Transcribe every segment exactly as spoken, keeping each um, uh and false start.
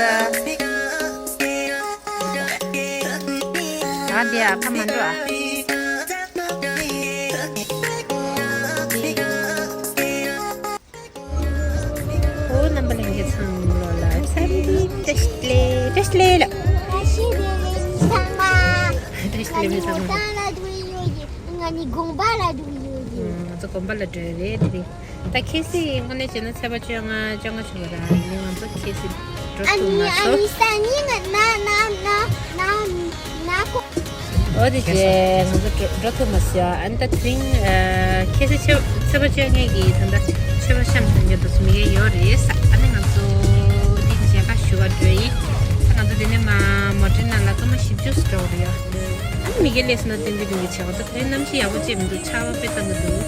ཨ་འདི་ཨ་ཕ་མ་འགྲོ་ཨ། ཨོ་རྣམ་པ་ལྷན་རྒྱས་ཚང་མ་ལོ་ལ་འཚམས་འདྲི་བཀྲ་ཤིས་བདེ་ལེགས། བཀྲ་ཤིས་བདེ་ལེགས་ཚང་མ། བཀྲ་ཤིས་བདེ་ལེགས་ཚང་མ། ང་ནི་དགོན་པ་ལ་འགྲོ་ཡོད་ཀྱི། ང་ནི་དགོན་པ་ལ་འགྲོ་ཡོད་ཀྱི། ང་ཚོ་དགོན་པ་ལ་འགྲོ་རེད་དེ་རིང་། ད་ཁེ་སི་དངོས་གནས་བྱས་ན་ཚེས་པ་བཅོ་ལྔ་བཅོ་ལྔ་བྱུང་བ་ར་ཡིན་ནའི་ང་ཚོ་ཁེ་སི་འགྲོ་ཐུབ་མ་སོང་། ཨ་ནི་ཨ་ནི་ས་ནི་ང་ན་ན་ན་ན་ན་ཁོ། ཨོ་དེ་རྗེས་ང་ཚོ་འགྲོ་འགྲོ་ཐུབ་མ་སོང་། ཨ་ནི་ད་དེ་རིང་ཨ་ཁེ་སི་ཚེས་ཚེས་པ་བཅོ་ལྔ་གི་ད་ལྟ་མཆོད་པ་བཤམས་ཐོན་གྱི་འདུག་མི་ཡས་ཡོད་རེད་ས། ཨ་ནི་ང་ཚོ་འདི་མཇལ་ཁ་ཞུ་བ་འགྲོ་ཡིན་ས། ང་ཚོ་འདི་ནས་མ་མོ་ཊའི་ནང་ལ་སྐར་མ་བཞི་བཅུ་ཙམ་འགྲོ་གི་རེད་ཡ། ཨ་ནི་མི་གེ་ལེས་ན་ཏིང་གི་ཏིང་གི་བྱེད་པ་འདུག་དེ་གནམ་གཤིས་ཡག་པོ་ཅིག་མི་འདུག་ཆར་པ་དཔེ་བཏང་གི་འདུག་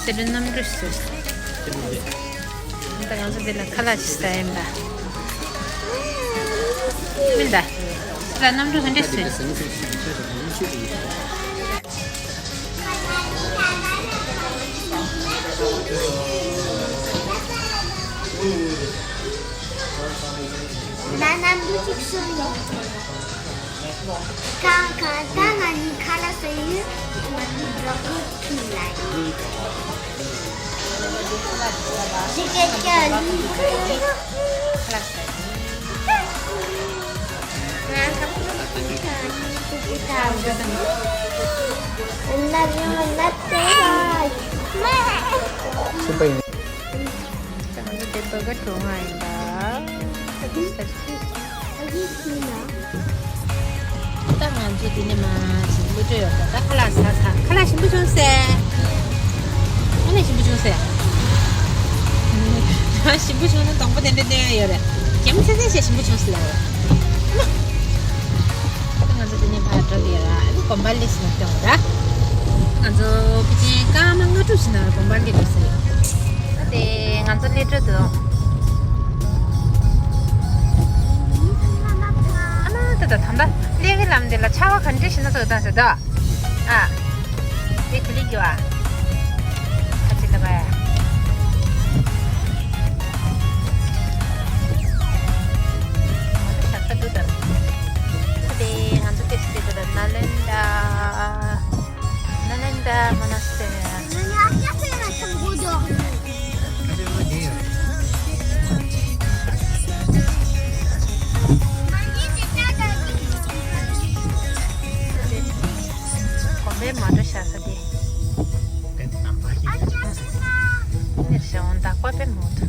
ཟེར་བའི་གནམ་གྲུ་ཞིག་ད་ང་ཚོ་འདི་ལ་ཁ་ལག་ཞིག་ཟ་ཡིན་པ། མི་འདའ། ཁ་ལག་གནམ་གྲུ་ག་འདྲ་ཞིག་ན་གནམ་གྲུ་གཅིག་སུ་ཡོད། གང་གང་ད་ང་གཉིས་ཁ་ལག་ཟ་ཡོད། ང་གཉིས་འགྲོ་གི་ཁྱིམ་ལ་ཡོད། ཇི་སྐད་ཀྱང་ལུས་ཁ་ལག་ཟ་ཡོད། ང་ཁ་ལག་ཟ་ཡོད། ང་གཉིས་ཏུ་ཏུ་ད་ན་ཡོད་ན་ཏེ་ཧ། ད་ང་ཚོ་དེ་བོད་སྐད་སྒྲུང་ང་ཡིན་པ། ད་ང་ཚོ་འདི་ནས་མར་ཞིང་ལུས་སྤྲོད་ཡོད་པ། ད་ཁ་ལག་ཟ་ཚར། ཁ་ལག་ཞིམ་པོ་བྱུང་ཟེར། ཨ་ནི་ཞིམ་པོ་བྱུང་ཟེར། ཞིམ་པོ་བྱུང་ན་སྡོང་པོ་དེ་འདྲ་སྟོན་ཡ་ཡོད་རེད། གད་མོ་ཚད་ཚད་བྱས་ཞིམ་པོ་བྱུང་ཟེར་ལབ་རེད། ཨ་མ། ད་ང་ཚོ་འདི་ནས་ཕར་འགྲོ་གི་ཡོད་ར། ཨ་ནི་དགོན་པ་སླེབས་ཟིན་ན་སྟོན་ར། ང་ཚོ་ཕལ་ཆེར་སྐར་མ་ལྔ་དྲུག་ཕྱིན་ན་དགོན་པ་སླེབས་འགྲོ་ཟེར། ད་དེ་ང་ཚོ་སླེབས་འགྲོ་འདུག་ཨ་མ་ད་ད་ད་ད་སླེབས་ཀྱི་ལམ་འདི་ལ་ཆར་པ་ག་འདྲ་ཞིག་ན་ཚོད་བཏང་ཟེར་ད། ཨ། དེ་ག་ལེར་རྒྱུ་ཨ། ཁ་ཅིག་ལ་བ་ཡ། ང་ཚོ་ཞག་ཁ་འདུག་དང་། ཚེ་དེ་ང་ཚོ་ཏེ་སི་ཏེ་དང་ནཱ་ལེནྡྲ། ནཱ་ལེནྡྲ་མོ་ན་སི་ཏེ་རི། དགོན་པའི་མ་འགྲོ་ཤ་ས་དེ། ནེར་ཤ་འོང་དག་པ་པའི་མོ་དུ།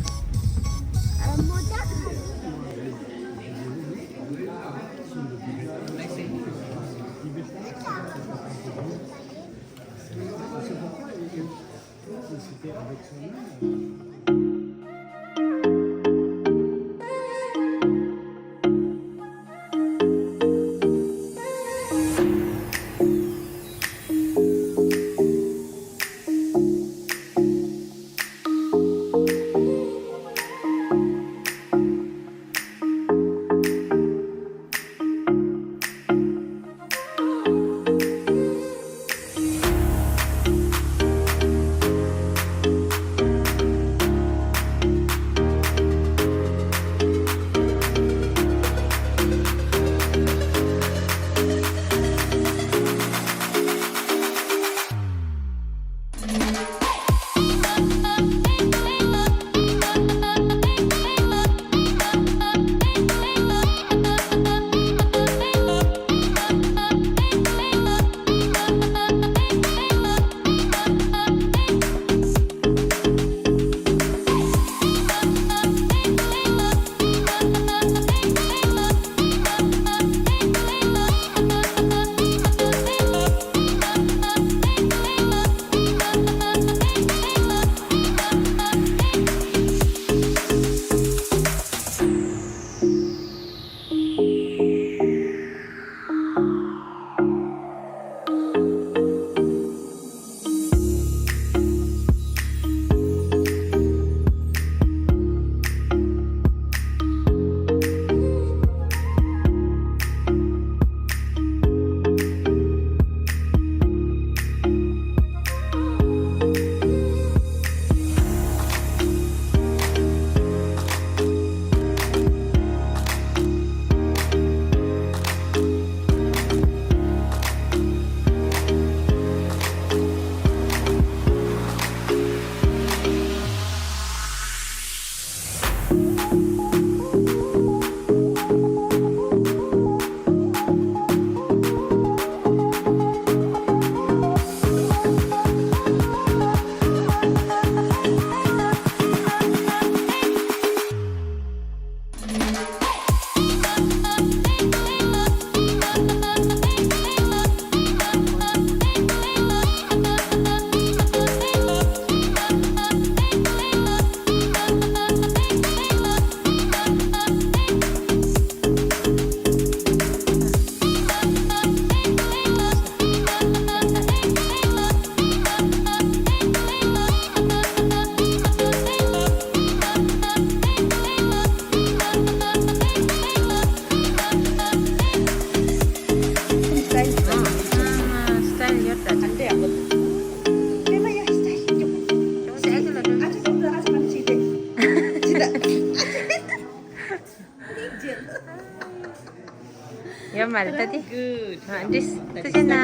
མ་རེད་ད་དེ། Good. ཨ་འདྲིས། ཐུགས་རྗེ་གནང་།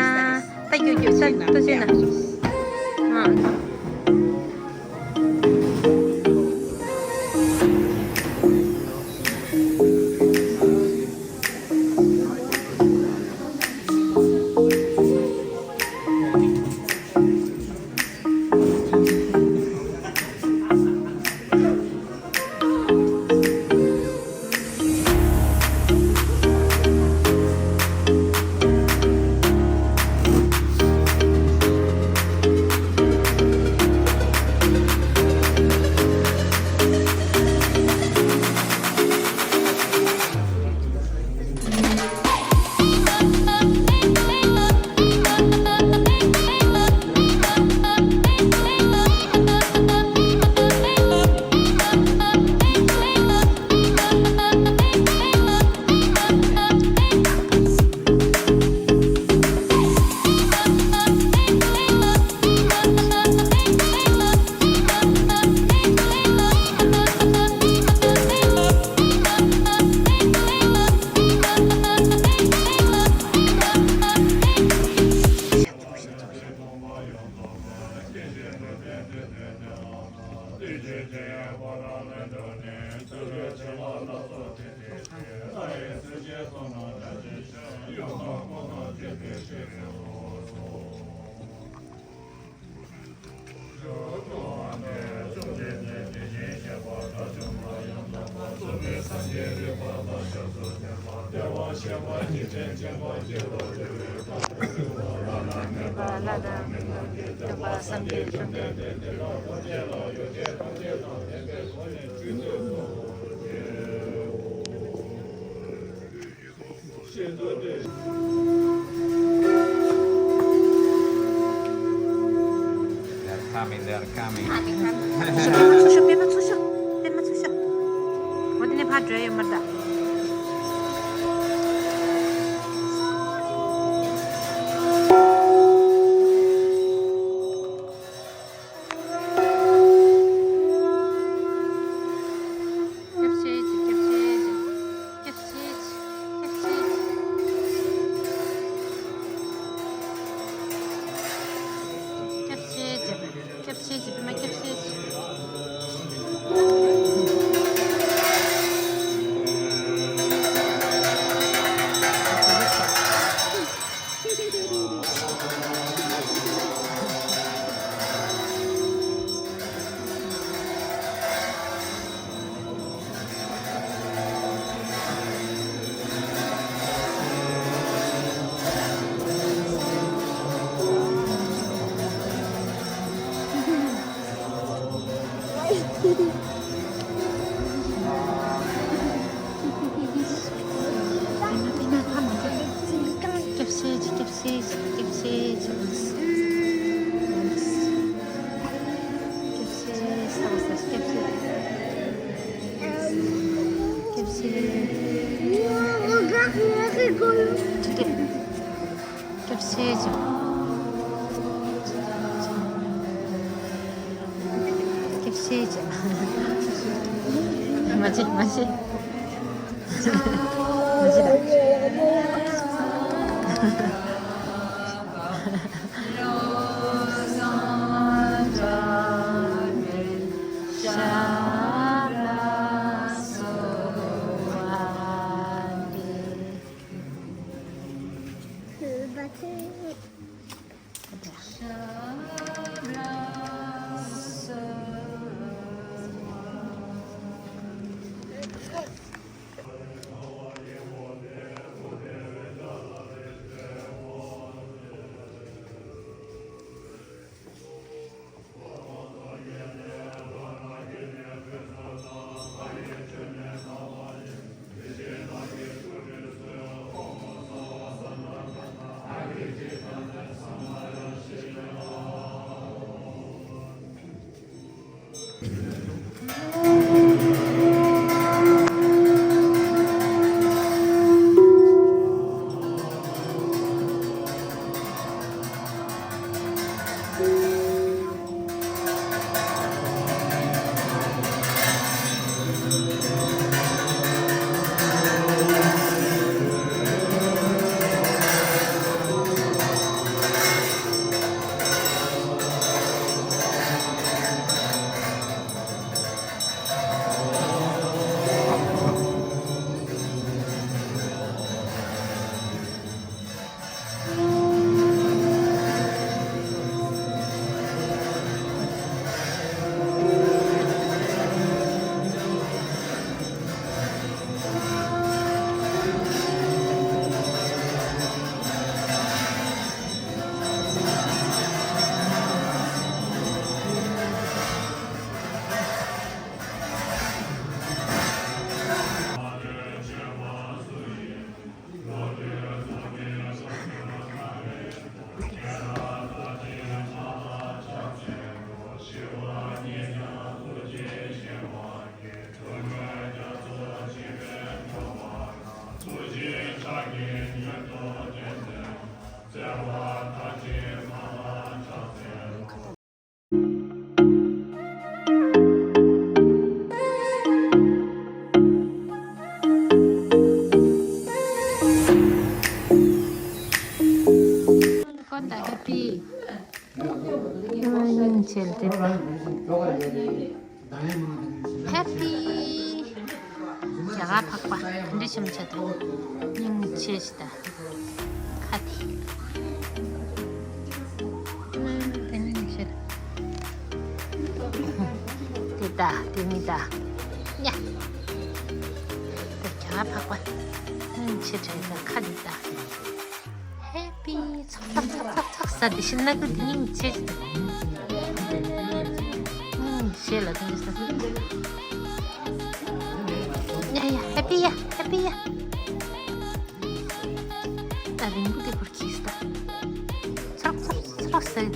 ད་རྒྱུགས་རྒྱུགས་ད་ཐུགས་རྗེ་གནང་། ཨ། They're coming, they're coming. ཚུར་ཤོག་པད་མ་ཚུར་ཤོག་པད་མ་ཚུར་ཤོག་འོ་དེ་ནས་ཕར་འགྲོ་ཡོད་མ་རེད་ད། སྐྱབས་སེ་བྱེད། སྐྱབས་སེ་བྱེད། སྐྱབས་སེ་བྱེད། སྐྱབས་སེ་བྱེད། སྐྱབས་སེ་བྱེད། སྐྱབས་སེ་བྱེད། པད་མ་སྐྱབས་སེ་བྱེད། སྐྱབས་སེ་བྱེད། སྐྱབས་སེ་བྱེད། སྐྱབས་སེ་བྱེད། སྐྱབས་སེ་བྱེད། སྐྱབས་སེ་བྱེད། སྐྱབས་སེ་བྱེད། སྐྱབས་སེ་བྱེད། སྐྱབས་སེ་བྱེད། སྐྱབས་སེ་བྱེད། མ་བྱེད། མ་བྱེད། མ་བྱེད་ད། ད་ཧེ་པི། སྙིང་རྗེ་ལ་དེ་ད། ཧེ་པི། རྒྱ་གར་འཕགས་པ་དེ་འདྲ་ཞིམ་ཆ་དང་། སྙིང་རྗེ་ཞིག་ད། ཁ་དེ། དེ་ནི་ཤེར། དེ་ད་དེ་མི་ད། ཡ། དེ་རྒྱ་གར་འཕགས་པ། ཆེ་དྲན་ན་ཁ་འདི་ད། ཧེ་པི། ཚག་ཚག་ཚག་ཚག་ཚག་ཟ། དེ་ཤི་ན་ཀུ་དེ་སྙིང་རྗེ་ཞིག་ད། སྙིང་རྗེ་ལ་དེ་ནི་ས། ཡ་ཡ། ཧེ་པི་ཡ། ཧེ་པི་ཡ། ད་རིང་པོ་དེ་ཁོར་གྱིས་ད། ཚག་ཚག་ཚག་ཟ་དེ།